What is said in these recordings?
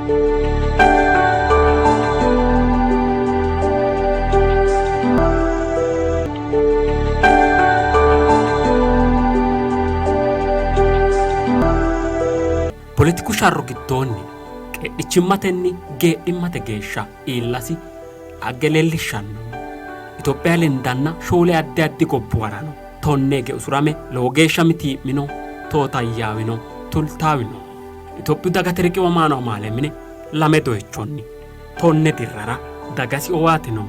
Poletiku sharro giddoonni qeedhichimmatenni geedhimmate geeshsha iillasi dhagge leellishshanno. Itophiya lendanna shoole addi addi gobbuwarano tonne hige usurame lowo geeshsha mitii'mino, tootayyaawino, tultaawino. Itophiyu dagate riqiwamaano amaale mine lame doyichonni tonne dirrara dagasi owaatino.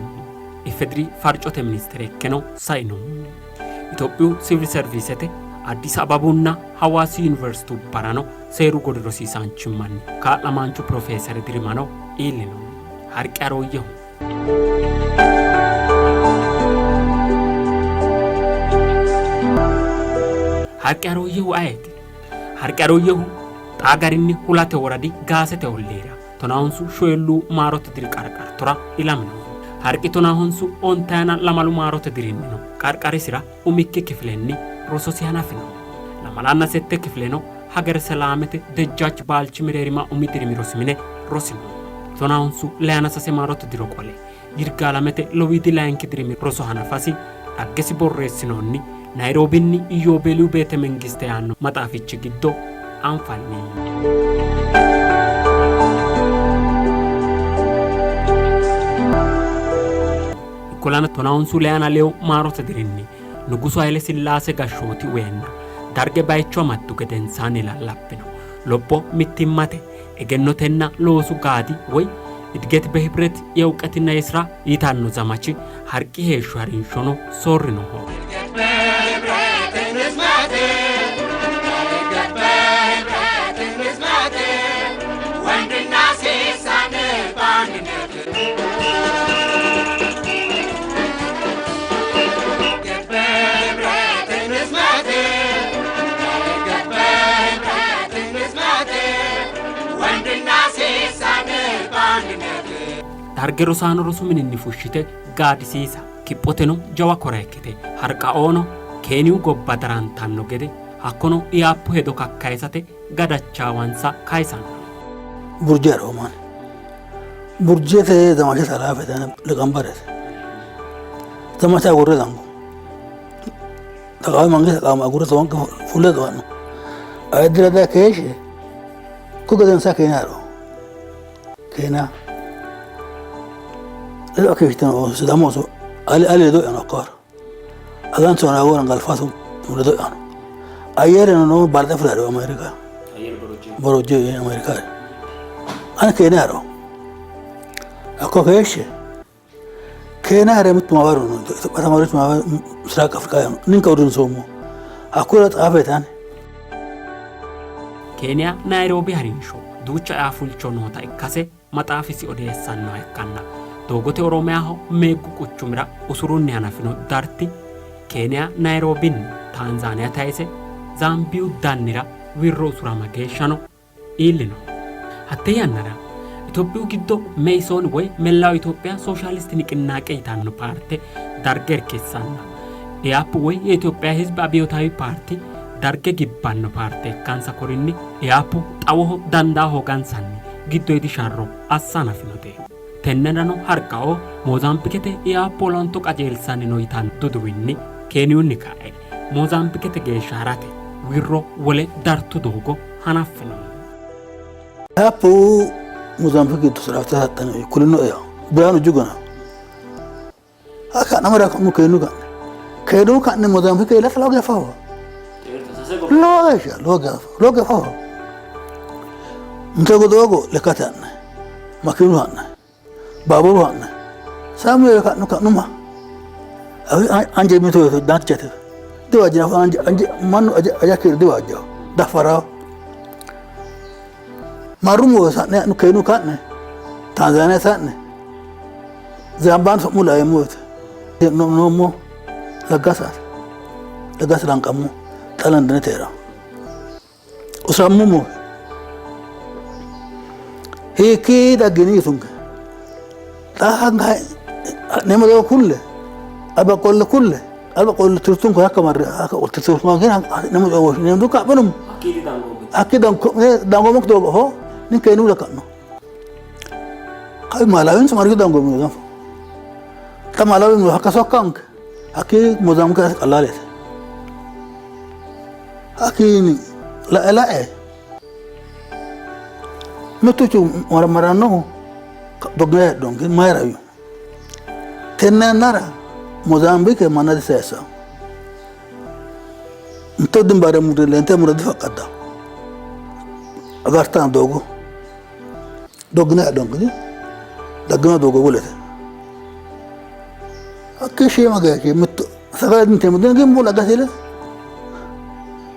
IFEDRI farcote ministere ikkeno saino. Itophiyu sivil serviisete Addis Ababunna Hawaasi Yuniversitubbarano seeru goli rosiisaanchimmanni kaa'lamaanchu pirofeesere dirimano iillino. Harqe Arooyyehu. Harqe Arooyyehu ayeeti? Harqe Arooyyehu xaa garinni Hulate woradi Gaasete olliira tonaahonsu shoyilluu maarote diri qarqartora ilamino. Harqi tonaahonsu ontayina lamalu maarote dirinnino qarqarisira umikki kifilenni rososi hanafino. Lamalanna sette kifileno Hagere Selaamete Dejjaach Baalchi mereerima umi dirimi rosi mine rosino. Tonaahonsu leyana sase maarote diro qole Yirgaalamete lowiidi layinki dirimi roso hanafasi dhaggesi borreessinoonni Nayroobinni Iyyoobeeliyu Beete Mengiste yaanno maxaafichi giddo anfanni. Ikkollana tonaahonsu leyana lewu maarote dirinni Nugusu Hayle Sillaase gashshooti uweenna Darge bayicho amaddu gedensaanni lallabbino lopho mittimmate egennotenna loosu gaadi woy Idget behibret yewuqetinna yesira yitanno zamachi Harqi heeshsho harinshono soorrinoho. Darge rosaano rosu mininni fushshite gaadisiisa kiphoteno jawa kora ikkite Harqaoono Keeniyu gobba darantanno gede hakkono Iyaappu hedo kakkayisate gadachaawansa kayisanno. Burje Roomaani Burjete zamachate halaafete liqambarete zamacha agurre dango taqawi mangiste taqawama agurre sonke fulle xawanno ayiddira daye keeshshe ko gedensa Keeniya ha'ro Keeniya ledo keeshshitino ooso Sidaamu ooso ali ali ledo e'ano hakko haro aganto nagoran galfaatu ledo e'ano ayyereno noo barxe fule ha'ro Ameerika Borojje Ameerika ani Keeniya ha'ro hakko keeshshe Keeniya ha're mittu maabaru no Itophiya tamaarichu maabaru Misiraaq Afrika ninke uurrinsoommo hakkuyira xaafeeti ani. Keeniya Nayroobi harinsho duucha eafulcho noota ikkase maxaafisi odeessannoha ikkanna doogote Oromiyaho Meeggu quchumira usurunni hanafino darti Keeniya Nayroobinni Taanzaaniya tayise Zaambiyu dannira wirro usurama geeshshano iillino. Hatte yannara Itophiyu giddo Meison woy Mellawu Itophiya Sooshaalisti Niqinnaaqe yitanno paarte Darge irkissanna EAP woy Yeitophiya Hizbi Abiyotaawi Paarti Darge gibbanno paarte ikkansa korinni EAP xawoho dandaa hoogansanni giddoyidi sharro assa hanafinote. Tennerano Harqao Moozaambikete EAP olanto qajeelsanni no yitanno duduwinni Keeniyunni ka'e Moozaambikete geeshsha harate wirro wole dartu doogo hanaffino. Hapu Mozambique giddo siraafta haxxano kulinoe Birhaanu Jugana haka namara ka'nu keenu ka'ne keenu ka'ne Mozambique iillate lowo geya fafaho lowo geeshsha lowo geya lowo geya fafaho mite doogo lekkate ha'ne makiinu ha'ne baaburu ha'ne saamueeli ka'nu ka'numa anje mito danchate diwaajjina anje mannu aja kiiro diwaajjaho daffaraho marrumo sa'ne ha'nu keenu ka'ne Taanzaaniya sa'ne Zambaan su'mu laeemmo woyte noommo laggasaati laggasa lanqammo xa Londonete hee'raho usuramummo hiikkii daggini yitunke xa ha'neemmo doogo kulle alba qolle kulle alba qolle tirtunke hakka marre hakka qolte tirtunke ha'neemmo doogo woshshineemmo dukka ha'nummo hakkii dangoommo doogo ho ninke nuu ka'no. Kawi Maalawinso marchu dangoommo danfo. Xa Maalawi hakka sokkanke hakkii Mozaambike qallaalete. Hakkiini lae lae mittuchu maramarannohu doggine heedhonke mayira yuu. Tenne yannara Mozaambike manna disayissanno. Mitto dimbare murre lente murre difaqqaddanno. Agartanno doogo. Doggine heedhonke daggino doogo wolete. Hakkii shiima geeshshi mittu sagale inteemmo dina gimbu lagasile.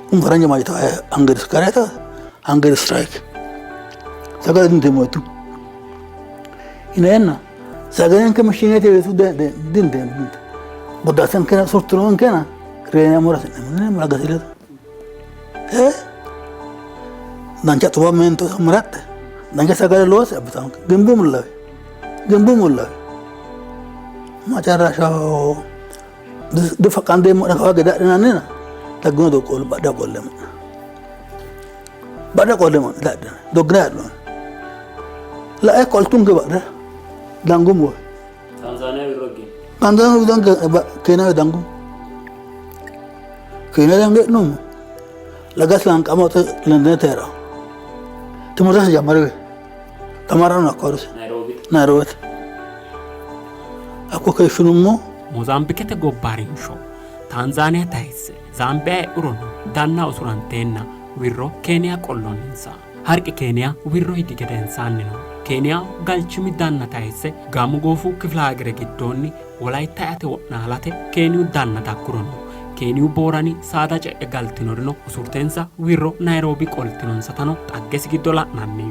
Kun faranja maayita hunger kareta hunger strike. Sagale inteemmo itu. Ineenna sagalenke mashiinete weesu dinteemmo. Godaasenkena surtunonkena reenammora hasi'neemmo lagasile. Dancha xuba meento muratte dancha sagale loose abbitanke gimbu mullawe gimbu mullawe macarashaho difaqqandeemmo'ne kawa gede adhinannina daggino doqqoolu badhe qolleemmo'ne badhe qolleemmo'ne dadhine doggine adhinoonni la'e qoltunke badhe dangummo Tanzaaniya wirro higgini. Tanzaaniya dange Keeniya dangummo Keeniya dange e'nummo lagas lanqama Lendenete hee'rawo timirtese jammariwe tamarano hakko haruse Nayiroobite. Nairoobete hakko keeshshinummo Moozaambikete gobba harinsho Taanzaaniya tayisse Zaambiya e'urono danna usuranteenna wirro Keeniya qolloonninsa. Harqi Keeniya wirro higi gedensaannino Keeniyaho galchimi danna tayisse Gaamu Goofu kifilaagere giddoonni Wolayitta eate wo'naalate Keeniyu danna daggurono Keeniyu Boorani saada ce'e galtinorino usurtensa wirro Nayroobi qoltinonsatano xaggesi giddo la'nanni.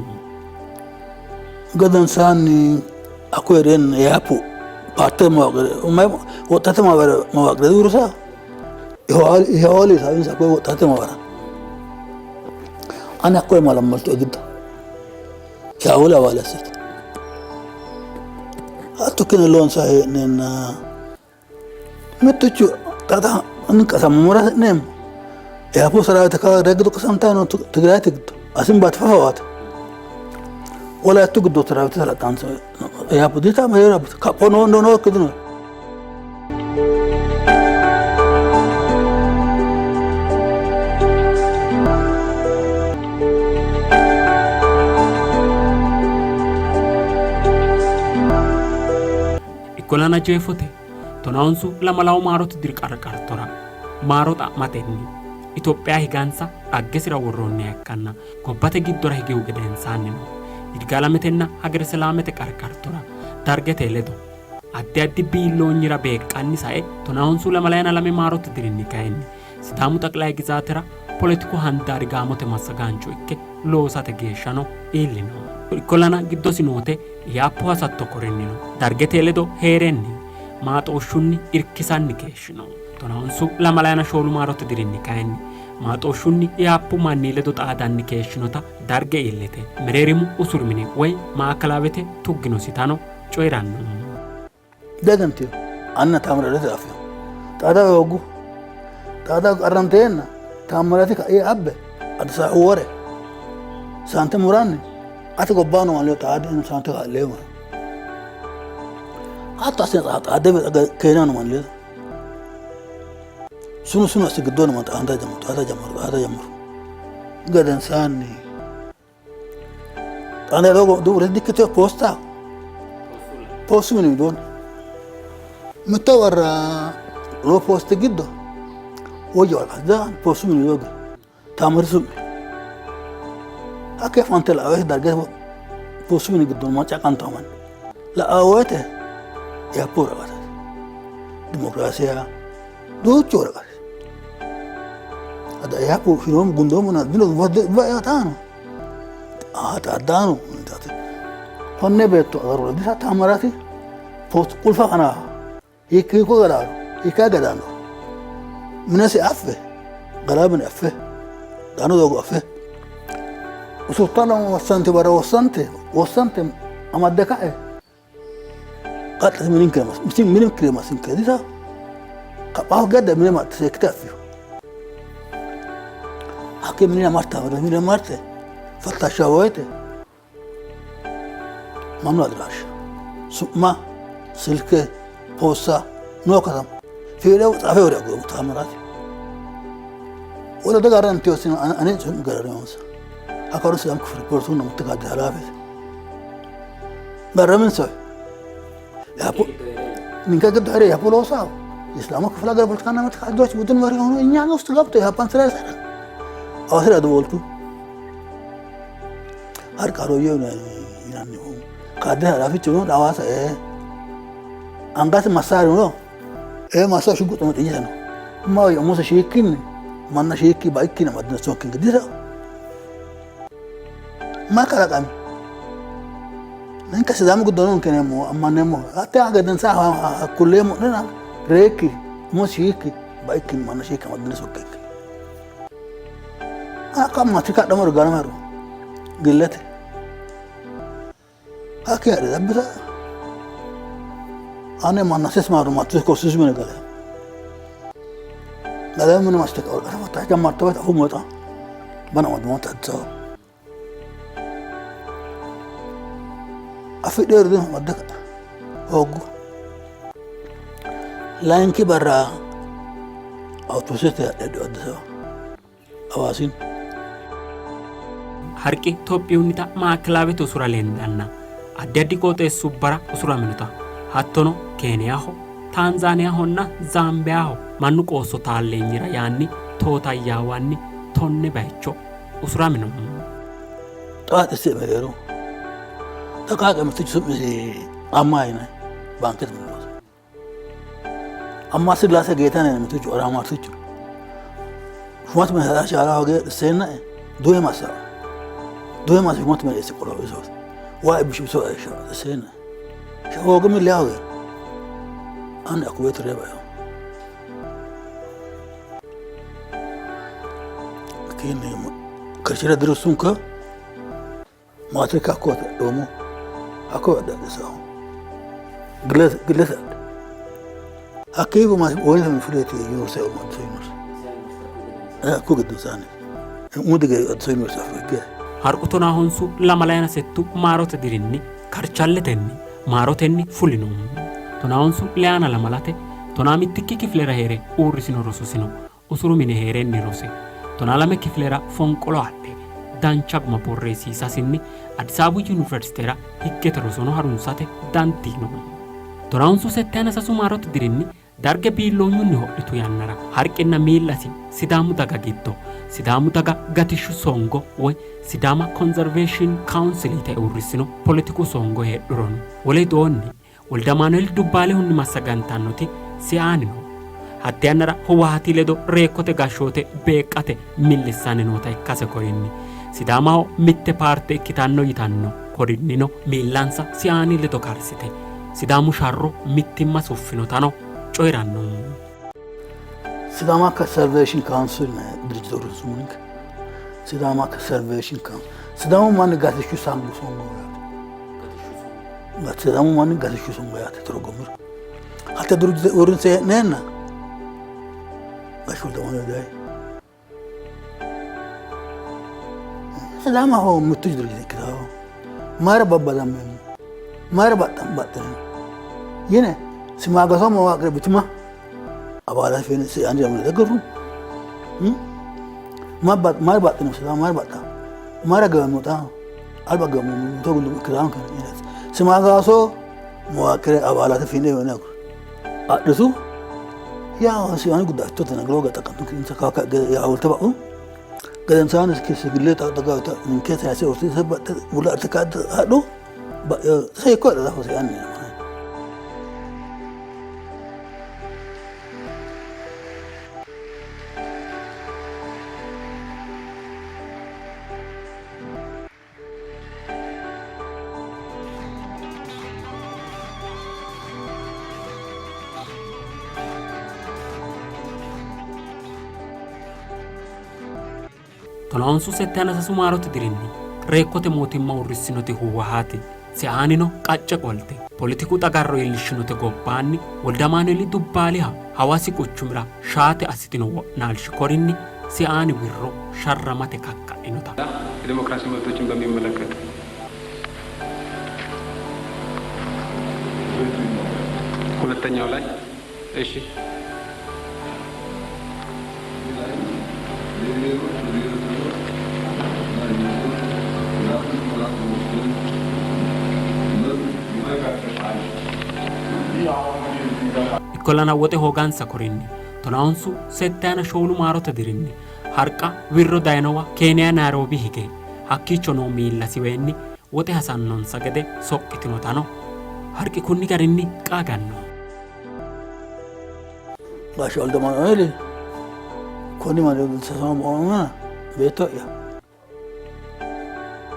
Gedensaanni hakko hee'reenna EAPU paarte mawaaqire woxxate mawaaqire diwursa Ihooli saawinsa hakko woxxate mawaara ani hakko malammaltu giddo Shaawuli awaale assite hatto ikkine loonsa hee'neenna mittichu xaxa qasammammora hasi'neemmo EAPU saraawite kawa giddo qasantayi no Tigirayete giddo Asimbaati fafawaate Wolayittu giddo saraawite salaxxansa EAPU dita mereero kapho noo nookki dino. Ikkollana jeefote tonaonsu lamalawu maarote diri qarqartora maaro xa'matenni Itophiya higansa dhaggesira worroonniha ikkanna gobbate giddora higihu gedensaannino Yirgaalametenna Hagereselaamete qarqartora Dargete ledo addi addi biilloonyira beeqqanni sae tonaonsu lamalayina lame maarote dirinni kayinni Sidaamu xaqilay gizaatera poletiku handaari gaamote massagaancho ikke loosate geeshshano iillino. Ikkollana giddosi noote Iyyaappu hasatto korinnino Dargete ledo hee'renni maaxooshshunni irkisanni keeshshino. Tonaonsu lamalayina shoolu maarote dirinni kayinni maaxooshshunni Iyyaappu manni ledo xaadanni keeshshinota Darge iillite mereerimu usuru mine woy maakalaawete tugginositano coyi'ranno. Dagantino anna Taamirati affino. Xaada hooggu. Xaada qarranteenna Taamirati kae abbe Addis Ababa wore saante muranni ati gobbaano manni xaade saante kaa'leemmo. Hatto assine xaade Keeniyaano manni ledo sunu sunu asse giddoonni manni xaada jammaru xaada jammaru xaada jammaru gedensaanni Xaane doogo duure dikkite poosta poostu mini widoonni mitto barra lowo poosti giddo woyya woraqata poostu mini widoonni taamari su'mi hakkee fante la'aa darge poostu mini giddo macca qantawo manni la'aa woyte yaappu woraqata dimokiraasiya duuchu woraqati yaappu firoom gundoomuna dino xaano xaaddaano konne beetto agarura disa taamarati poostu qulfa kanaa hiikko gadaano hiikka gadaano minesi affe galaa mine affe daano doogo affe usurtano wossante bara wossante wossante amadde ka'e qaxxate mininkire masinke disa kaphaho gedde mine marte seekkite affiyo hakkii minira marte mine marte fattashsha woyte mannu adraasha. Su'ma, silke, poosta noo katama fiire xaafe wore aguroommo Taammiraati. Wole daga rantiyosino ane su'mi garariyonsa. Hakka Sidaamu kifile poletikunna mitte kaadde halaafete. Garraminsa ninke giddo hee're ኢህአፓ loosaው የሲዳማ ክፍለ ሀገር ፖለቲካና ምርት ካድሬዎች ቡድን መሪ ሆኖ እኛ ውስጥ ገብቶ ኢህአፓን ስራ ይሰራል። አዋሳ ደወልኩ። Harqaroyye yinannihu kaadde halaafichu no Hawaasa angate massaari no massaaru shugguxu no xiyyite no maahoyye umose shiikkinni manna shiikki baikkinni amaddino sonkinke disao mayi kalaqami ninke Sidaamu giddo noonke yineemmo ammanneemmo hatte gedensaa kulleemmo'nena reekki umosi shiikki baikkinni manna shiikki amaddino sokkinke akka matrika adhamaro ganamaro gillete hakki hadhe dabbita ane manna sesmaru matris korsis mine gale gale mine mastek ወረቀት ፈታ ጀማርተበት አፉ መጣ በና ወድሞ ተጥቶ afidheeru madda hooggu layinki barra awutoosete hadhe Addis Ababa Hawaasin Harqi Tophiyunnita maakelaawete usura lendanna addi addi qooxeessubbara usuraminota hattono Keeniyaho, Taanzaaniyahonna Zaambiyaho mannu qoosso taalleenyira yaanni tootayyaawanni 10 bayicho usuramino. Xawaat issi mereero xaqaaqa mittichu su'misi Ammaa yinanni baankete mine loosa Ammaa Sillaase Geetane mittichu Araamaartichu shumate mine ha'ra shaara hoge seennae duhe massa duhe massa shumate mine eesse qola isooti waa ibbishu biso seennae hooge mille hoge ani akku beetto ree baeo Hakkiinni karchira dirussunka maatirika hakko adhoomo hakko adhe adhe gillete adhe hakkii woyne fuleeti yuunivarsiiti Addis Yuunivarsiiti hakku gedensaanni umu dige Addis Yuunivarsiiti Afrika Harqu tonaa honsu lamalayina settu maarote dirinni karchalletenni maarotenni fulino. Tonaahonsu leyaana lamalate 12 kifilera hee're uurrisino rososino usuru mine hee'renni rose 12 kifilera fonqolo adhe dancha guma borreessiisasinni Addis Ababu Yuniversitera higgete rosono harunsate dandiino. Tonaahonsu settayina sasu maarote dirinni Darge biilloonyunni hodhitu yannara Harqinna miillasi Sidaamu daga giddo Sidaamu daga gatishshu songo woy Sidaama Conservation Council yite uurrissino poletiku songo heedhurono wole widoonni Woldamaanueel Dubbaalehunni massagantannoti Siaanino hatte yannara Huwaati ledo reekkote gashshoote beeqqate millissanni noota ikkase korinni Sidaamaho mitte paarte ikkitanno yitanno korinnino miillansa Siaani ledo karsite Sidaamu sharro mittimma suffinotano coyi'ranno. Sidaama Conservation Council ድርጅት uurrinsummo Sidaama Conservation Council Sidaamu manni gatishshu sango songo yaate Sidaamu manni gatishshu songo yaate torogommiro hatte ድርጅት uurrinse hee'neenna gashshu Woldamaanueel dayi Sidaamaho mittu ድርጅት ikkitawo mayira babbadammeemmo mayira baxxineemmo yine simaagaso መዋቅር bitima አባላት አንድ ደግሞ mayira baxxino Sidaama mayira baxxa mayira gawammo xa alba gawammo ikkitawo simaagaso መዋቅር አባላት ፊነ የሆነ adhitu ያው ሲሆን ጉዳቸው ተነግሮ ገጠቀምቱ ያውልተ ባኡ ገደምሳን እስኪ ስግሌ ጠቅጠቃ እንከ ያሴ ወርቲ ሰበጥ ሙላ ተካድ አዱ ሰይኮ ዳሆ ሲያን Tonaahonsu settayina sasu maarote dirinni reekkote mootimma uurrissinoti Huwahaati Siaanino qacce qolte poletiku xagarro iillishshinote gobbaanni Woldamaanueeli Dubbaaliha Hawaasi quchumira shaate assitino wo'naalshi korinni Siaani wirro sharramate kakka'inota የዴሞክራሲ መብቶችን በሚመለከት ሁለተኛው ላይ እሺ Ikkollana woxe hoogansa korinni tonawonsu settayina shoolu maarote dirinni Harqa wirro dayinowa Keeniya Nayroobi hige hakkiicho noo miillasiweenni woxe hasannonsa gede soqqitinotano Harqi kunni garinni qaaganno. Gaashshe Wolde Maanueeli konni manni ledo sasammoonna beetto'ya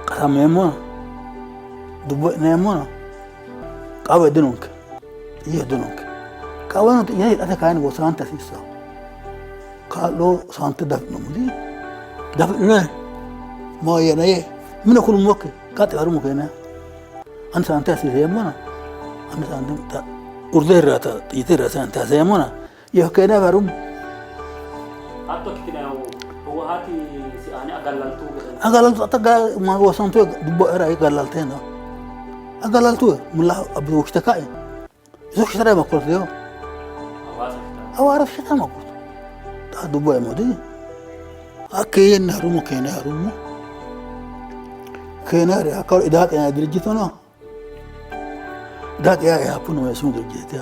qasammeemmona dubbo e'neemmona qawwe dinonke xiyya dinonke qawweno xiyya hidhate kayinni wosaante hasiissanno kaa'lo saante dafi'noommo di dafi'ne maayyana yee mine kulummokki qaxxe harummo keene ani saante hasiiseemmona ani saante urde hirraata xiyyite hirraata saante hasiiseemmona yee keene harummo. Hatto ikkitinayihu Hoowahaati siaane agallaltuhu gedensaanni. Agallaltu atta wosantu dubbo era agallalteena agallaltu mulla abdu kae iso shitara makorte yo awaara shitara makorte ta dubbo emodi hakkeenni harumo keene harumo keene hare hakka idaaqe dirjito no idaaqe yaa yaappu no yesuun dirjite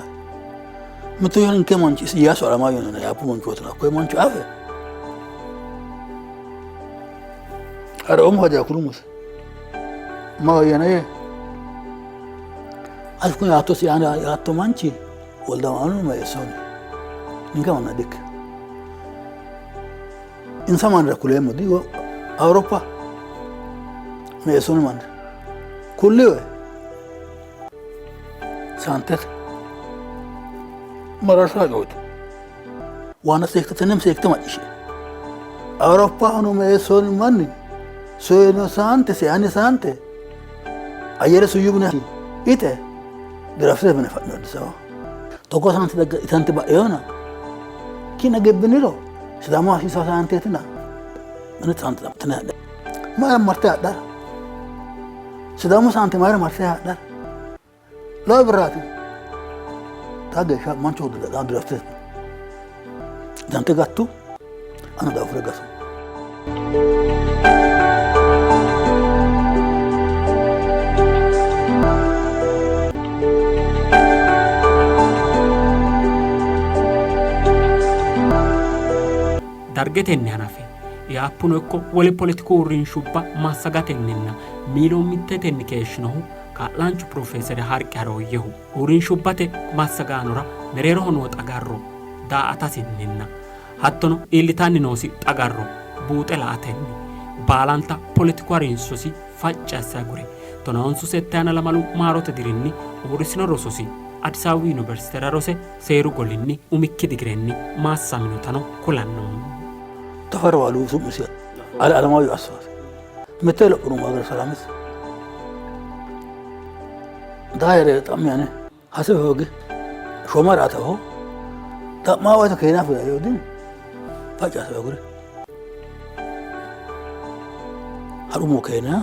mittu ninke manchi Iyyaasu Alamaayo no yaappu manchooti hakkoye mancho afe haroommo haja kulumose maahoyyena yee ati kun yaattosi yaatto manchi Woldamaanu Meessooni ninke manna dikkino. Insa mannira kuleemmo di Awuroppa Meessooni mannira kulliwe saantete mararsa coyte waana seekkite tenne seekkite macciishshe. Awuroppahono Meessooni manni soyino saante seyanni saante Ayyere Suyyumne ite dirafte mine fa'no Addis Ababa. Togo saante dagga itante ba'eona ki'ne gibbiniro Sidaamu hasiisa saanteetina mine saante xa'mitine hadhe. Mayra marte hadhara? Sidaamu saante mayra marte hadhara? Lowo birraati. Xaa geeshsha mancho dirafte itante gattu anu daafure gasu. Dargetenni hanafe IAPuno ikko wole poletiku uurrinshubba massagatenninna miiloomittetenni keeshshinohu kaa'laanchu pirofeesere Harqe Harooyyehu uurrinshubbate massagaanora mereeroho noo xagarro daa''atasinninna hattono iillitanni noosi xagarro buuxe la''atenni baalanta poletiku harinshosi facci asse agure tonahonsu settayina lamalu maarote dirinni uurrisino rososi Addis Ababu Yuniversitera rose seeru golinni umikki digirenni maassaminotano kulanno. Tafara Waalu su'misi Alamaayyo Asfaw mitte lophinoommo Hagere Salaamete daayere xa'mi ane hase hooge shooma raataho xa'maa woyte keenaa fula yoo din facci asse agure ha'rummo keenaa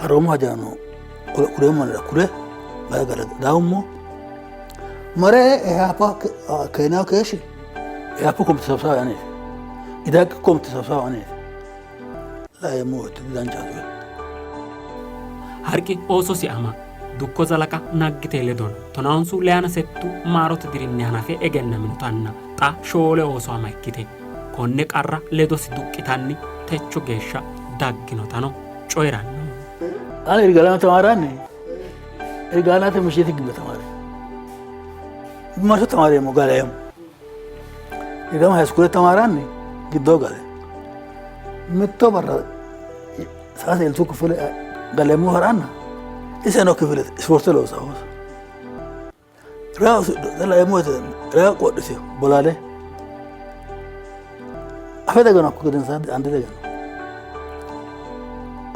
haroommo hajaano kuleemmo mannira kule galagale daawummo mare ehaapa keenaa keeshshi ehaapa komite sabsaabe aneeti idaaqi komite sabsaabe aneeti laeemmo woyte danchaho. Harqi oososi ama Dukko Zalaqa Naggite ledono tonawonsu leyana settu maarote dirinni hanafe egennaminotanna xa shoole ooso ama ikkite konne qarra ledosi duqqitanni techo geeshsha dagginotano coyi'ranno. Ani Irgaalame tamaaranni Irgaalate mishiti gibbe tamaare marsho tamaareemmo galeemmo Irgaalame hayiskule tamaaranni giddoo gale mitto barra saate eltu kifile galeemmo ha'ranna iseno kifile ispoorte loosa ooso raa laeemmo woyte raa qodhite bolaale afe dagano hakko gedensaanni ande dagano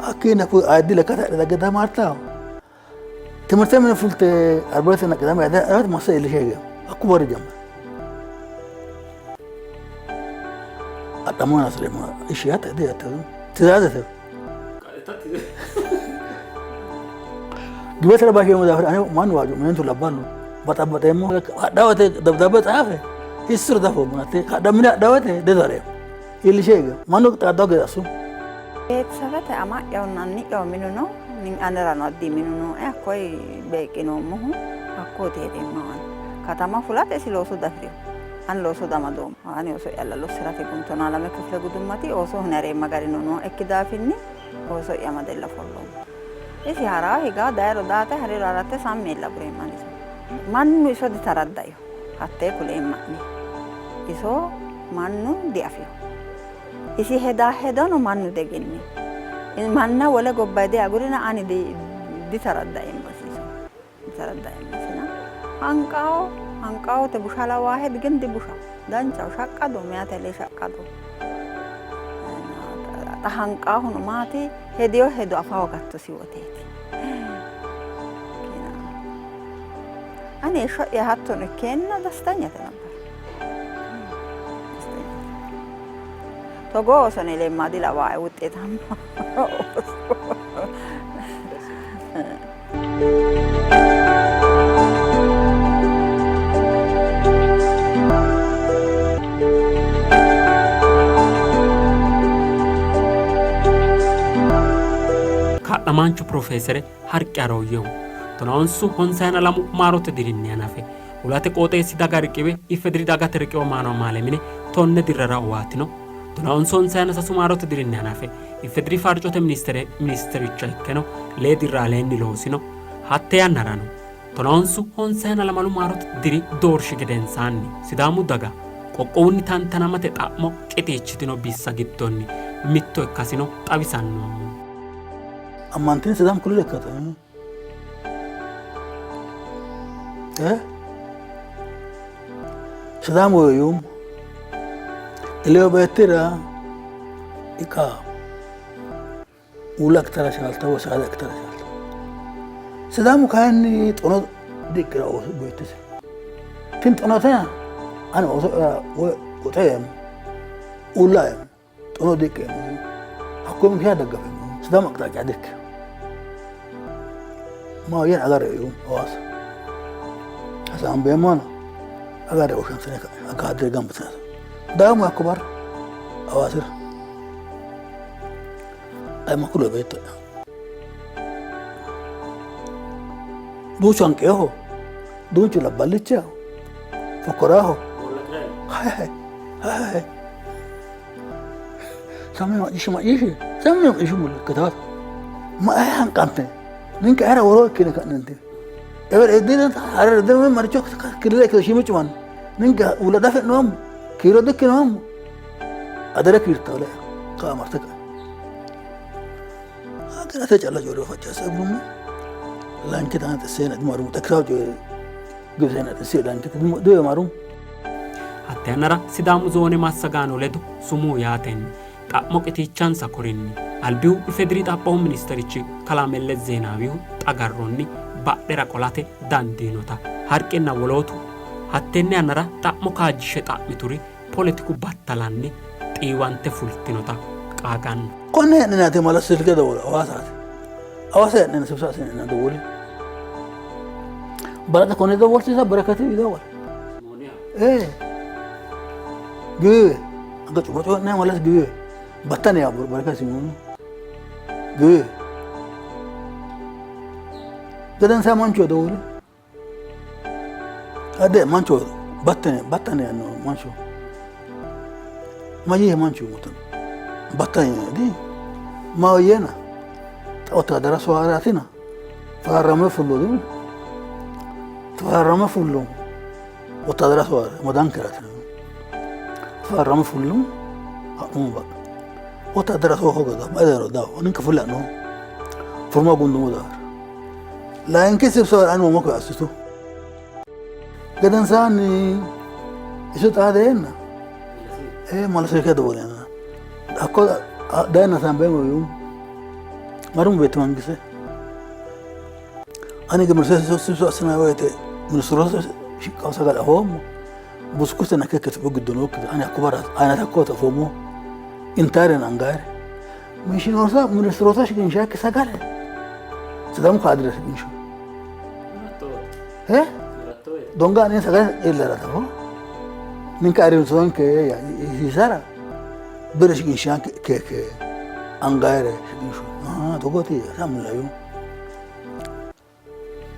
hakkiinni hakku ayiddi lekkate adhe dagge damaartaho timirte mine fulte arbete naqidame adhe massa iillishe hige hakku barri jammar adhammo hasireemmo ishshi yaate diyaate tizaazete. Giwesera basheemmo daafira ane mannu waajjo meentu labballu baxabbaxeemmo hadhawate dabdabbe tsaafe hissiro dafoommo nate hadha mine hadhawate dedareemmo iillishe hige mannu xaaddawo gede assu. Beetisabete ama'yahunna anni'yahu minu no, anerano addi minu nooe, hakkoye beeqqinoommohu hakkooti hee'reemmahu ani. Katama fulate isi looso diafi'rino, ani looso diamadoommo. Ani ooso'yalla lossi'rate gumu tonaa lame kifile gudummati ooso hune hareemma garino nooekki daafinni ooso'ya amadella ofolloommo. Isi ha'raa higaa dayiro daate hariro harate sammi yeella agureemma ani iso. Mannu iso ditaraddaino, hattee kuleemma'ne. Iso mannu diafino. Isi hedaa hedono mannu diegennino. Manna wole gobbayidi agurina ani ditaraddaeemmosi iso. Ditaraddaeemmosina. Hanqaho, hanqahote busha lawaahe gin dibushaho. Danchaho, shaqqado, meyate lee shaqqado. Xa hanqaahuno maati hediyo hedo afa hoogattosi woteeti. Ani heeshsho'ya hattono ikkeenna dastanyate nabbar. Togoo ooso ne lemma dilawaae wuxxeetamma ooso. Kaa'lamaanchu Pirofeesere Harqe Aroyyehu tonawonsu honsayina lamu maarote dirinni hanafe Hulate qooxeessi daga riqiwe Ifediri dagate riqiwamaano amaale mine 10 dirrara owaatino. Tonawonsu honsayina sasu maarote dirinni hanafe Ifediri farcote ministere ministericha ikkeno lee dirra aleenni loosino. Hatte yannarano tonawonsu honsayina lamalu maarote diri doorshi gedensaanni Sidaamu daga qoqqowunni tantanamate xa'mo qixiichitino bissa giddonni mitto ikkasino xawisanno. Ammantine Sidaamu killile ikkate. Sidaamu yuummo ileyo beettira iqa uulla ikkitara chaalta woy saada ikkitara chaalta. Sidaamu kayinni xono diiqqira ooso beettisi. Tini xonote ani ooso'ya woy woxe yeemmo uulla yeemmo xono diiqqeemmo hakkoye mikiniyaati daggafeemmo Sidaamu aqixaaca dikkino. Maahoyyena agarre yuummo Hawaasa hasaambeemmono agarre woshshantine ka'ne akaadire gamba assine dayommo hakko barra Hawaasira ayimma kuloe beetto'ya duuchu hanqeeho duuchu labballichaho fokkoraho hay hay hay hay sammi macciishshi macciishshi sammi macciishshi mulle ikkitaata ma ay hanqante ninke ayra woroo ikkine ka'nente ewer eddine harer eddine maricho kilile ikkito shiimicu manni ninke uulla dafe'noommo kiiro dikkinoommo adere kiirta ole ka'a marte kae hagerate calla coyi'rino faccasse agurummo lankita xisseena dimarumu xekkisaw coyi're gibiseena xissee lankita diwe marumu Hatte yannara Sidaamu zoone massagaano ledo sumuu yaatenni xa'mo qitiichansa korinni albihu Ifediri Xaphoomu ministerichi kalaa Melles Zeenaawihu xagarronni badhera qolate dandiinota Harqenna wolootu hattenne yannara xa'mo kaajjishshe xa'mituri poletiku battalanni xiiwante fultinota qaaganno. Konne hee'ninaati mala silke dowwole Hawaasaati. Hawaasa hee'nina sibsa assinina dowwoli. Balaxa konne dowwolsiisa Berekati dowwole. Ee giwiwe anga cufa coyi'nanni malas giwiwe battane yaa Berekati Simooni giwiwe. Gedensaa manchu dowwole. Ade mancho battane battane yaanno mancho mayyee manchu mutan battane di maahoyyena xa wottaadara sowaaraatina fararrame fullo di fararrame fullo wottaadara sowaare madankeratina fararrame fullo ha'numo baqa wottaadara sowa hooga dafa dafa ninke fulle ha'noommo furma gundumo daafira Layinki sibsabara ani umo assitu. Gedensaanni iso xaadeenna ee Malseke dowwolenna hakko dayenna hasaambeemmo yuummo. Marumu beetti mangise ani sibso assinanni woyte ministirootu shiqqawo sagale afoommo buskutenna keeke Itophiyu giddo nookkita ani hakko barra ayinate hakkooti afoommohu intayirenna angayire. Mishinoota ministiroota shiqinshaakki sagale Sidaamu kaadire shiqinsho. Donga ani sagale iillara tafo ninke ayirrinsonke hisiisara bire shiqinshanke keeke angayire shiqinshu togooti samulayu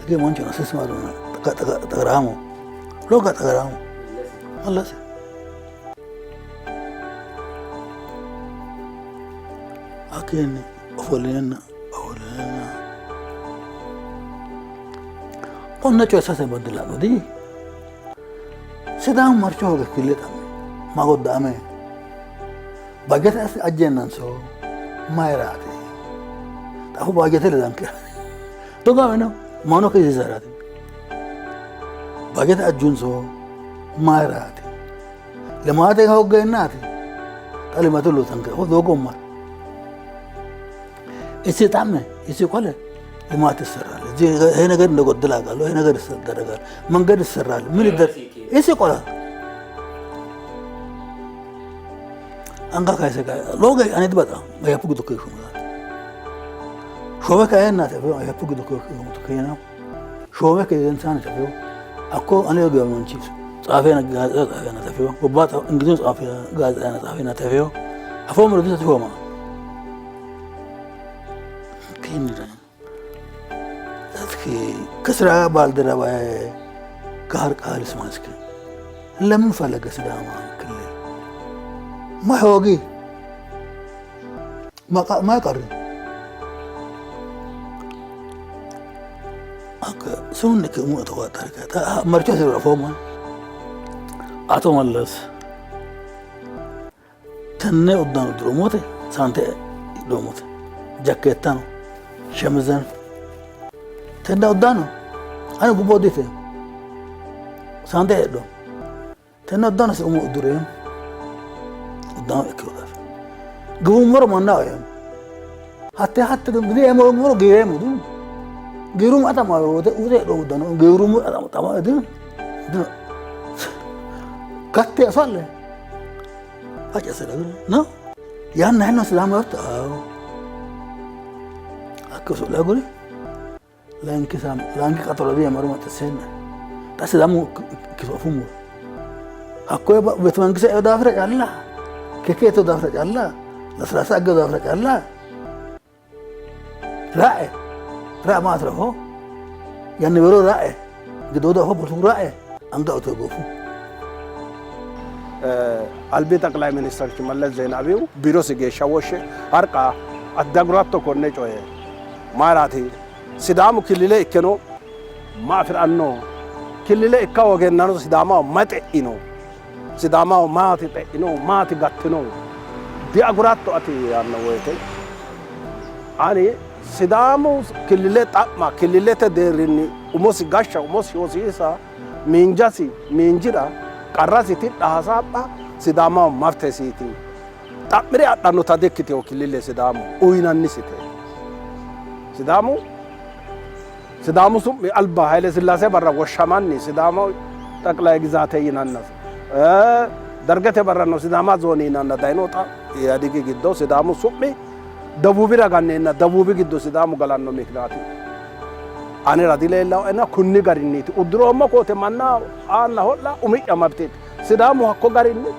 Age mancho nasismaru xagaraamo loga xagaraamo መለሰ። Hakkiinni ofollinenna ofollinenna konne coye sase bande la'no di Sidaamu marcho hooge kille xa'mi ma goddaame bajete assi ajjeennanso mayiraati xafu bajete ledanke dogaameno mano kisiisaraati bajete ajjunso mayiraati limaate hooggeennaati xa limaate loosanke doogomma isi xa'me isi qole ልማት ይሰራል። እዚህ ይሄ ነገር እንደጎደለ አውቃለሁ። ይሄ ነገር ይደረጋል፣ መንገድ ይሰራል። ምን ይደረግ እሲ ቆላ አንጋ ካይሰ ሎገ አኔ ድበጣ ያፑ ግዶ ከይሹ ሾመ ካየና ተፈ ያፑ ግዶ ከይሹ ከይና ሾመ ከይንሳን ተፈ አኮ አኔ ገመንቺ ጻፌ ጋዜጣ ጻፌ ተፈ ወባ እንግሊዝ ጻፌ ጋዜጣ ጻፌ ተፈ አፎ ምርዱ ተሾማ ከይንራ እስኪ ከስራ ባልደረባዬ ጋር ቃል ስማ እስኪ ለምን ፈለገ ሲዳማ ክልል ማይሆጊ ማይቀር ስሙን ክሙ ተቆጣጠርከ መርቾ ሲረፎማ አቶ መለስ tenne uddano uddiroommote saante hidhoommote jakkeettano shemizeno tenne uddano ani gubbo dite saante hedho tenne uddano si umo uddireemmo uddano ikkino daafira giwummoro manna oyeemmo hatte hatte giweemmoro giweemmo du giirumu atama wote ute hedho uddano giirumu atama dino gatte asalle አጨሰለግን ነው ያን ያህል ነው ሲዳማ ወጥ አዎ አከሱ ለጉሪ ላንኪ ሳም ላንኪ ቀጠሮ ዲ የመሩ መተሰነ ታ ሲዳሙ ኪሶፉሙ አኮ ቤተ መንግስት ዳፍረ ጫላ ከኬቶ ዳፍረ ጫላ ለስላሳ አገ ዳፍረ ጫላ ራኤ ራ ማትረሆ ያን በሮ ራኤ ግዶዳ ሆ ቦቱ ራኤ አንጋ ኦቶ ጎፉ Albi ጠቅላይ ሚኒስትር መለስ ዜናዊው ቢሮsi geeshsha woshshe harqa ati daguratto konne coye mayiraati Sidaamu killile ikkeno ma afi'ranno killile ikka hoogennano Sidaamaho may xe'ino Sidaamaho maati xe'ino maati gattino diaguratto ati yaanno woyte ani Sidaamu killile xa'ma killilete deerrinni umosi gashsha umosi hosiisa miinjasi miinjira qarrasi tidha hasaapha Sidaamaho maftesiiti xa'mire adhannota dikkitino killile Sidaamu uyinannisite Sidaamu Sidaamu su'mi alba Haile Sillaase barra woshshamanni Sidaamu ጠቅላይ ግዛቴ yinanna Dargete barrano Sidaama zoone yinanna dayino xa Ihaadigi giddo Sidaamu su'mi ደቡብira ganneenna ደቡቢ giddo Sidaamu galanno mikinaati anera dileellaoena kunni garinniiti uddiroommo koote manna aanna ho'la umi'ya mabteeti Sidaamu hakko garinni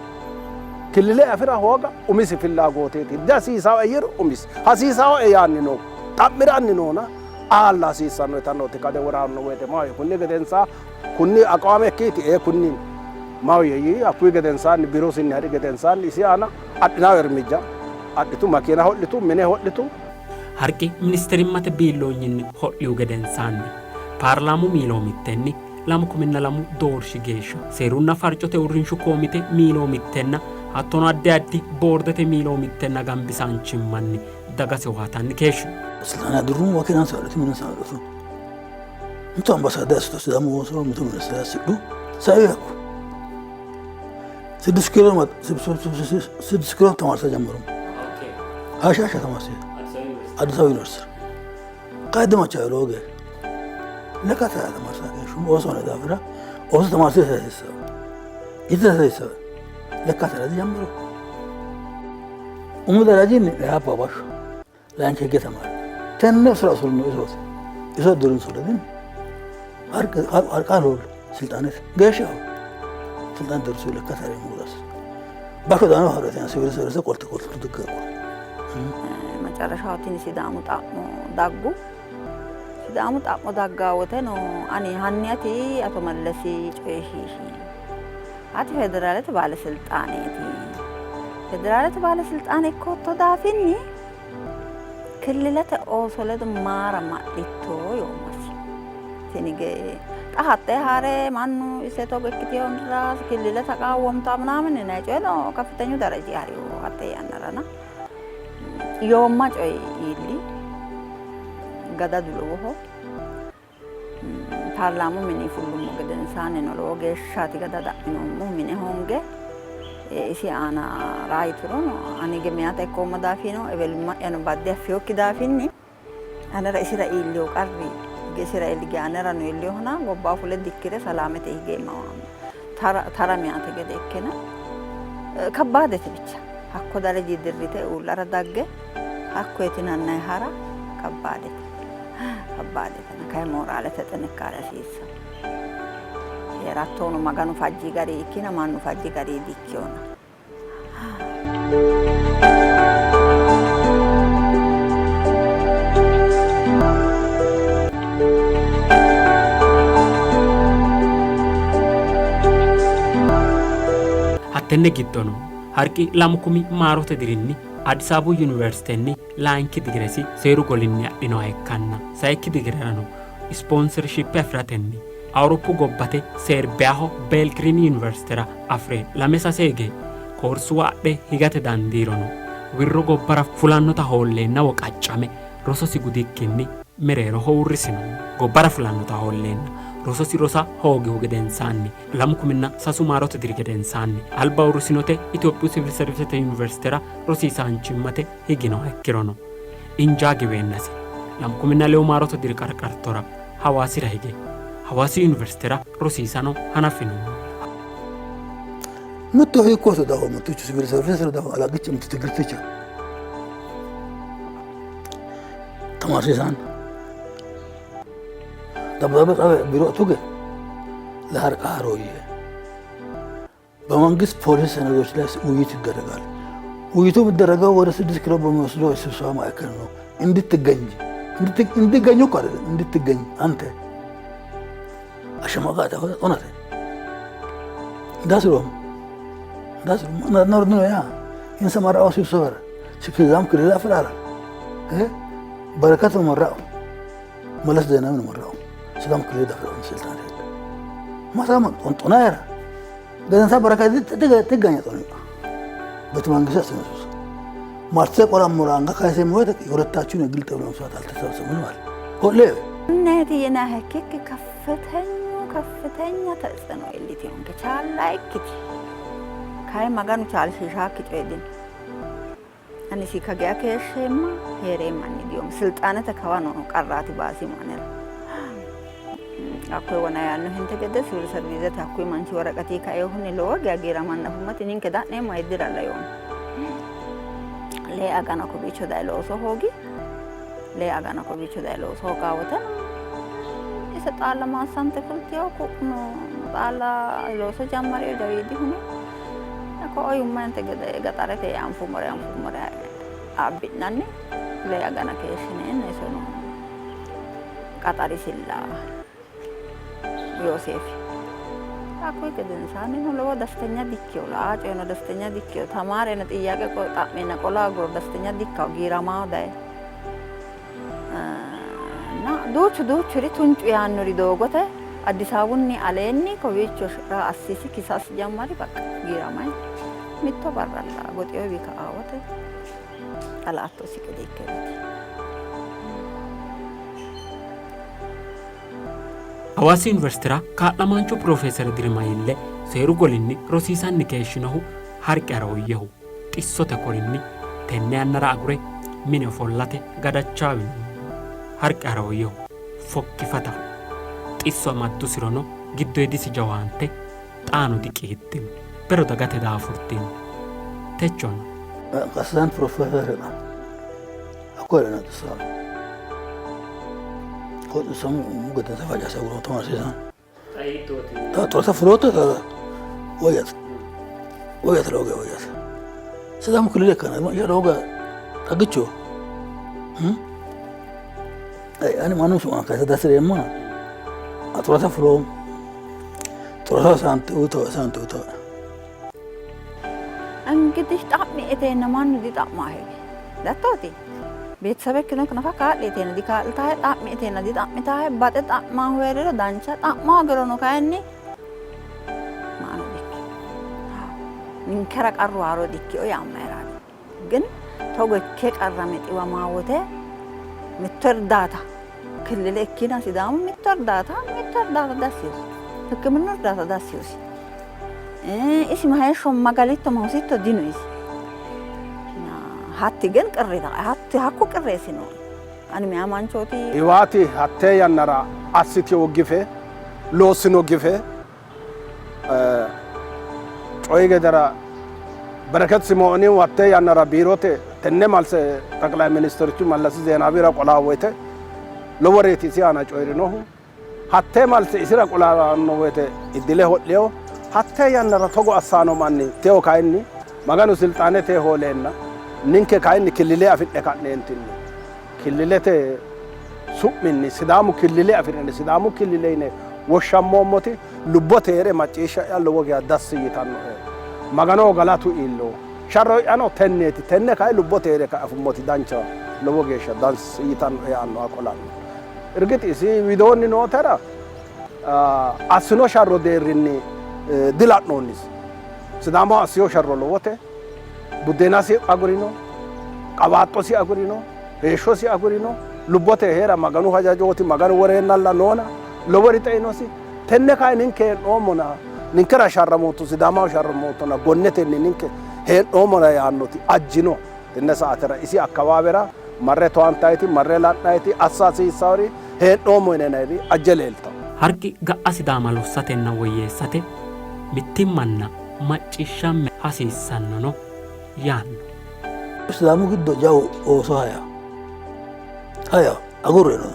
killile afira hooga umisi fillagooteeti dihasiisaoe yiro umisi hasiisaoe yaanni no xa'miranni noona aalla hasiissanno yitannooti kade woranno woyte maahoyye kunni gedensaa kunni aqwaame ikkiiti ee kunni maahoyye yii hakkuyi gedensaanni biirosinni ha'ri gedensaanni isi aana adhinayo irmijja adhitu makiina hodhitu mine hodhitu Harqi ministerimmate biilloonyinni hodhihu gedensaanni paarlaamu miiloomittenni 2002 doorshi geeshsha seerunna farcote uurrinshu koomite miiloomittenna hattono addi addi boordete miiloomittenna gambisaanchimmanni dagase owaatanni keeshshino. ስልጣን ያድሩ ወኪናን ሳሉት ምን ሳሉት mitu ambassador assitu Sidaamu ooso mitu minister assidhu sai hakku 6 ኪሎ 6 ኪሎ ተማርሳ ጀመሩ። ሀሻሻ ተማርሳ አዲስ አበባ ዩኒቨርሲቲ ቀድማቸው ያለው ወገ ለካታ ተማርሳ ሹም ኦሶ ነው ዳፍራ ኦሶ ተማርሳ ተሰሰ ይተሰሰ ለካታ ጀመሩ ኡሙ ደረጂን ያባባሹ ላንቺ ህገ ተማር ተነ ስራ ሱል ነው iso iso durin suladin Harqa ስልጣነት geeshshaho ስልጣን ደርሶ ለካ ታዲያ መውጣት ባሾ ዳኖ ሀረት ሲቪል ሰርቪስ ቆልተ ቆልተ ትገቁ መጨረሻው tini Sidaamu xa'mo daggu. Sidaamu xa'mo dagga woteno ani hanni ati አቶ መለስ coyiishiishi ati federaalete ባለስልጣኔቲ federaalete ባለስልጣኔ ikkootto daafinni killilete ooso ledo maara ma'litto yoommasi. Tini xa hattee haare mannu ise togo ikkiteyohura killile ተቃወምታ ምናምን yinayi coyi no ከፍተኙ ደረጃ hariyo hatte yannarana yoomma coyi iilli gadadu lowoho paarlaamu mini fullummo gedensaannino lowo geeshshaati gadada'minoommohu mine honge isi aana raayiturono ani gemeyata ikkoomma daafino ewelimma'yano badde affinokki daafinni anera isira iilliyo qarri hige isira iilli anerano iilliyohona gobba fule dikkire ሰላምete higeemma tara meyate gede ikkena kabbaadete bicha hakko daraji dirrite uullara dagge hakkoyeti nannayi hara kabbaadete kabbaadetena kayi mooraalete ጥንካሬ hasiissanno heerattono maganu fajji gari ikkina mannu fajji gari dikkiyona. Hattenne giddono Harqi 2000 maarote dirinni Addis Ababu Yuniversitenni layinki digiresi seeru golinni adhinoha ikkanna sayikki digirerano ispoonsershippe afi'ratenni Awuroppu gobbate Serbiyaho Belgirini Yuniversitera afi're lame sase hige koorsuwa adhe higate dandiirono wirro gobbara fulannota hoolleenna woqaccame rososi gudikkinni mereeroho uurrisino. Gobbara fulannota hoolleenna rososi rosa hoogihu gedensaanni 2003 maarote diri gedensaanni alba uurrisinote Itophiyu Sivil Serviisete Yuniversitera rosiisaanchimmate higinoha ikkirono injaa giweennasi 2002 maarote diri qarqartora Hawaasira hige Hawaasi Yuniversitera rosiisano hanafino. Mittu hiikkooto daho mittichu sivil serviisera daho alagicha mittu tigirticha ተማርሲሳን ደብዳቤ ጻፈ ቢሮ tuge ለሀርቃ ሀሮዬ በመንግስት ፖሊስ ሰነዶች ላይ ውይይት ይደረጋል። ውይይቱ የሚደረገው ወደ 6 ኪሎ በሚወስደው የስብሰባ ማዕከል ነው። እንድትገኝ እንድትገኙ እኮ አይደለም እንድትገኝ አንተ አሸማቃ ጦናተ እንዳስሮም እንዳስሮም ነው ያ ኢንሰማራው ስብሰባ ሲክዛም ክልል አፍራራ በረከት ነው መራው መለስ ዜናዊ ነው መራው ሲዳም ክልል ደፍረው ስልጣን ሄደ ማሳማ ጦንጦና ያራ ገዘንሳ በረከት ትገኛ ጦን ቤተ መንግስት አስነሱስ ማርቴ ቆራሙራንጋ ካሴ ሞት የሁለታችሁን የግል ጠብ ለመፍታት አልተሰብሰቡም ማለት ሆሌ እነት የናህክክ ከፍተኛ ከፍተኛ ተጽዕኖ የሊት ቻላ ikkiti kayi maganu chaalshiishaakki coyi dino ani isi kageya keeshsheemma heereemmanni diyoomma silxaanete kawa noo qarraati baasimu anera hakkoye wona yaannohente gede sivil serviizete hakkuyi manchi woraqati kaeehunni lowo geya giiramanna afummati ninke da'neemmo ayiddira yoomma lee agana kowiicho daye looso hoogi lee agana kowiicho daye looso hoogaa woteno ise xaalla maassante fultiyo ku'uno xaalla looso jammariyo jawiidihuno ko'o yummente gede gaxarete anfummore anfummore abbi'nanni lee agana keeshshineenna isono qaxarisilla Yooseefi hakkuyi gedensaannino lowo ደስተኛ dikkiyo laa coyino ደስተኛ dikkiyo tamaareno ጥያቄ xa'meenna qola aguro ደስተኛ dikkawo giiramawo daye እና duuchu duuchuri tuncu yaannori doogote Addis Ababunni aleenni kowiicho assisi kisas jammari በቃ giiramay mitto barralla goxeyowi ka'a wote xalaattosi gede ikkeeti. Hawaasi Yuniversitera kaa'lamaanchu Pirofeesere Dirima Yille seeru golinni rosiisanni keeshshinohu Harqe Arooyyehu xissote korinni tenne yannara agure mine ofollate gadachaawino. Harqe Arooyyehu fokkifataho xisso amaddusirono giddoyidisi jawaante xaano diqiiddino bero dagate daafurtino techono አሲስታንት ፕሮፌሰር ነው አኮ ነው ተሳው Xissamu gedensa facase agurootto marsiisan. Xa xorta fulootto woyyate. Woyyate lowo geya woyyate. Sidaamu kilile ikkana lowo geya xagicho. Ani mannu su'ma kayisa dasireemmona xurata fuloommo. Xurata saante uyitoe saante uyitoe. እንግዲህ xa'mi eteenna mannu dixa'maahe dattooti ቤተሰበክኖ nafa kaa'li eteenna dikaa'litahe xa'mi eteenna dixa'mitahe baxe xa'maahu heeriro dancha xa'ma hogirono kayinni maano dikki ninkera qarru haaro dikkio yaamma ግን togo ikke qarrame xiwamaa wote mitto እርዳታ ክልል ikkina Sidaamu mitto እርዳታ mitto እርዳታ diassiyosi hikkiminnu እርዳታ diassiyosi isi ma heeshsho magalitto ma hositto dino isi hatti ግን ቅሬታ hatti hakku qirreessino ani meyaa manchooti Hiwaati hattee yannara assitewo gife loossino gife coyi gedera Bereket Simooni hattee yannara biirote tenne malse ጠቅላይ ሚኒስትርቹ Mallas Zeenaawira qolaa woyte loworeeti isi aana coyi'rinohu hattee malse isira qolanno woyte iddile ho'leyo hattee yannara togo assaano manni teo kayinni Maganu silxaanete hooleenna ninke kayinni killile afi'ne ka'neentinni killilete su'minni Sidaamu killile afi'ne Sidaamu killile yine woshshammoommoti lubbote hee're macciishsha'ya lowo geya dassi yitannoe Maganoho galatu iillo sharro'yano tenneeti tenne kayi lubbote hee're kae afummoti dancha lowo geeshsha dassi yitannoe yaannoha qolanno እርግጥ isi widoonni nootera assino sharro deerrinni dila'noonnisi Sidaamaho assino sharro lowote buddeenasi agurino qawaaxxosi agurino heeshshosi agurino lubbote heera Maganu hajajooti Maganu woreennalla noona lowori xeinosi tenne kayi ninke hee'noommona ninkera sharramootto Sidaamaho sharramoottona gonnetenni ninke hee'noommona yaannoti ajjino tenne saatera isi akkawaawera marre towaantayiti marre la'nayiti assa hasiissawori hee'noommo yinanayiri ajje leeltawo. Harqi ga'a Sidaama lossatenna woyyeessate mittimmanna macciishshamme hasiissannono yaanno. Sidaamu giddo jawu ooso haya haya agurreno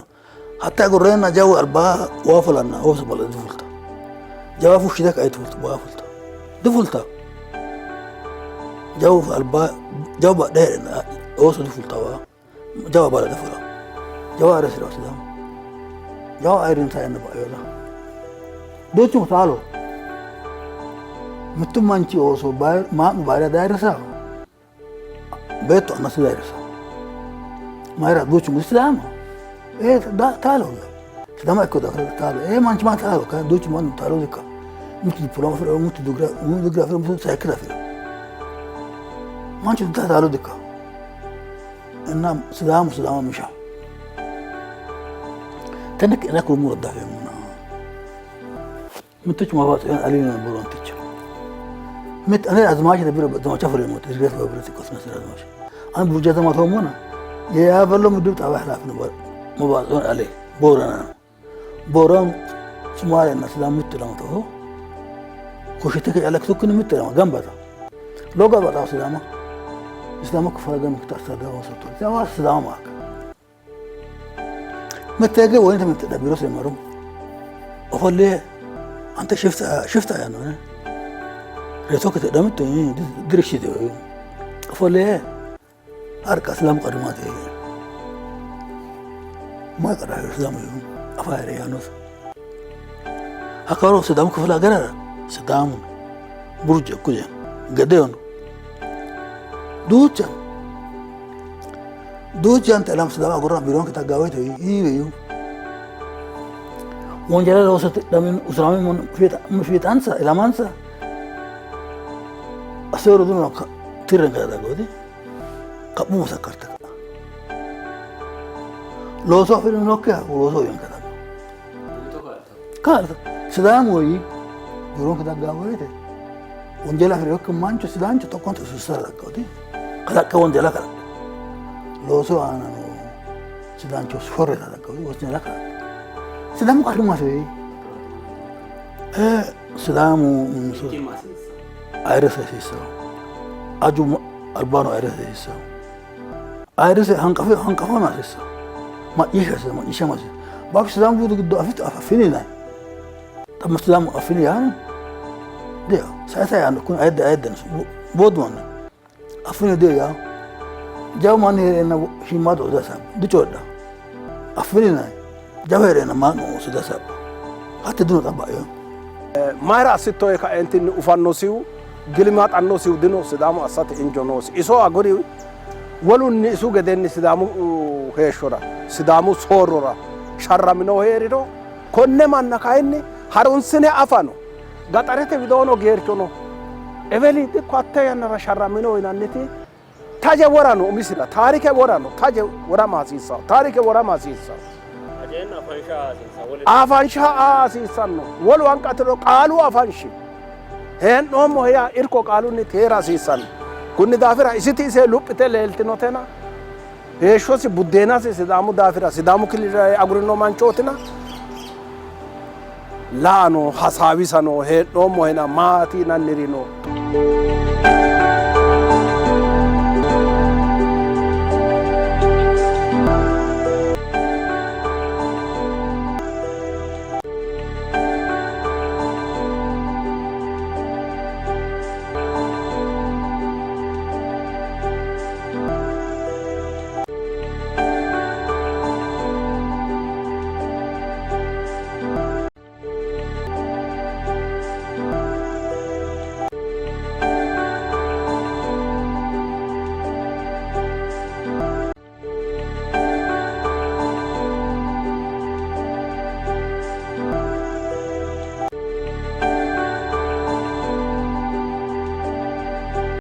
hatte agurreenna jawu albaa waa fulanna ooso bala difulta jawa fushshite kae waa fulta difulta jawu albaa jawu badhe heedhenna ooso difulta waa jawa bala difula jawa ayirrisira Sidaamu jawa ayirrinsayenna ba'yola duuchunku taalo mittu manchi ooso maa'nu bayira diayirrisawo beettu annasi diayirrisawo mayira duuchunku Sidaama ee taalolla Sidaama ikkino daafira taalo ee manchi ma taalo kayinni duuchu mannu taalo dikka mitu dippiloma afirino mitu digire afirino mitu sayikkita afirino manchu taalo dikka እና Sidaamu Sidaama misha tenne ki'ne kulummoro diafeemmona mittichu mafatsiyoon aliina boronticha mit ane azmaach biro ዘመቻ fuleemmote እድገት በህብረት ይቆስመስል አዝማች አን ቡርጃ ዘማተውሞና የያበሎ ምድብ ጣቢያ ኃላፊ ነው መባጽዮን አሌ ቦረና ነው። ቦረን ሶማሌና ሲዳማ ምት ለመተው ኮሽቴ ከያለክቱክን ምት ለማ ገንበታ ሎጋ በጣም ሲዳማ ሲዳማ ክፍለ ሀገር ምክትል አስተዳደር ሰጥቷል። ሲዳማ ሲዳማ ማክ መተገ ወይን ተመተዳ ቢሮ ስለመሩ ኦፎሌ አንተ ሽፍታ ሽፍታ ያ ነው ሬቶ ከተደምት ድርሽት ኦፎሌ አርቃ ስላም ቀድማት ማ ቀራ ስላም አፋሪ ያኖስ አካሮ ሲዳሙ ክፍለ ሀገር ሲዳሙ ቡርጀ ኩጀ ገዴዮን duucha duucha ante elam Sidaama agurra biiron kitaggaawete iiweyu wonjala loosate dhamin usurami fiixansa ilamansa aseeru duno tirren kadaggooti kaphu musakkarta looso afi'rinokkiha looso uyen kadaggo kaa'lita Sidaamu woyi biiron kitaggaawete wonjala afi'rinokki mancho Sidaancho tokkonte usussara daggooti kalaqqe wonjala kalaqqe looso aana no Sidaancho shorreta daggooti wonjala kalaqqe Sidaamu qarrimmate Sidaamu ayirrisa hasiissawo aju albaano ayirrisa hasiissawo ayirrise hanqafama hasiissawo macciishsha hasiissawo macciishshama hasiissawo Bakku Sidaamu budu giddo affini yinanni. Xa Sidaamu affini yaano dio sai sai yaanno kuni ayidde ayidde boodu manni affini dio yaa jawu manni hee'reenna shiimmaadu ooso dihasaabba dicoyidhanno. Affini yinanni jawu hee'reenna maa'nu ooso dihasaabba hatti dino xa ba'ino. Mayira assitto yee kaeentinni ufannosihu gilimaxannosihu dino. Sidaamu assate injo noosi. Iso aguri wolunni isu gedenni Sidaamu heeshshora Sidaamu soorrora sharraminohu hee'riro konne manna kayinni harunsine afano gaxarete widoono geerchono Eweli dikko hatte yannara sharramino yinanniti taje worano umisira taarike worano taje worama hasiissanno taarike worama hasiissanno. Afansha aa hasiissanno. Wolu hanqatiro qaalu afanshi hee'noommo yaa irko qaalunni hee'ra hasiissanno. Kunni daafira isiti ise luphite leeltinotena heeshshosi buddeenasi Sidaamu daafira Sidaamu killilera agurino manchootina laano hasaawisano hee'noommohena maati yinanniri no.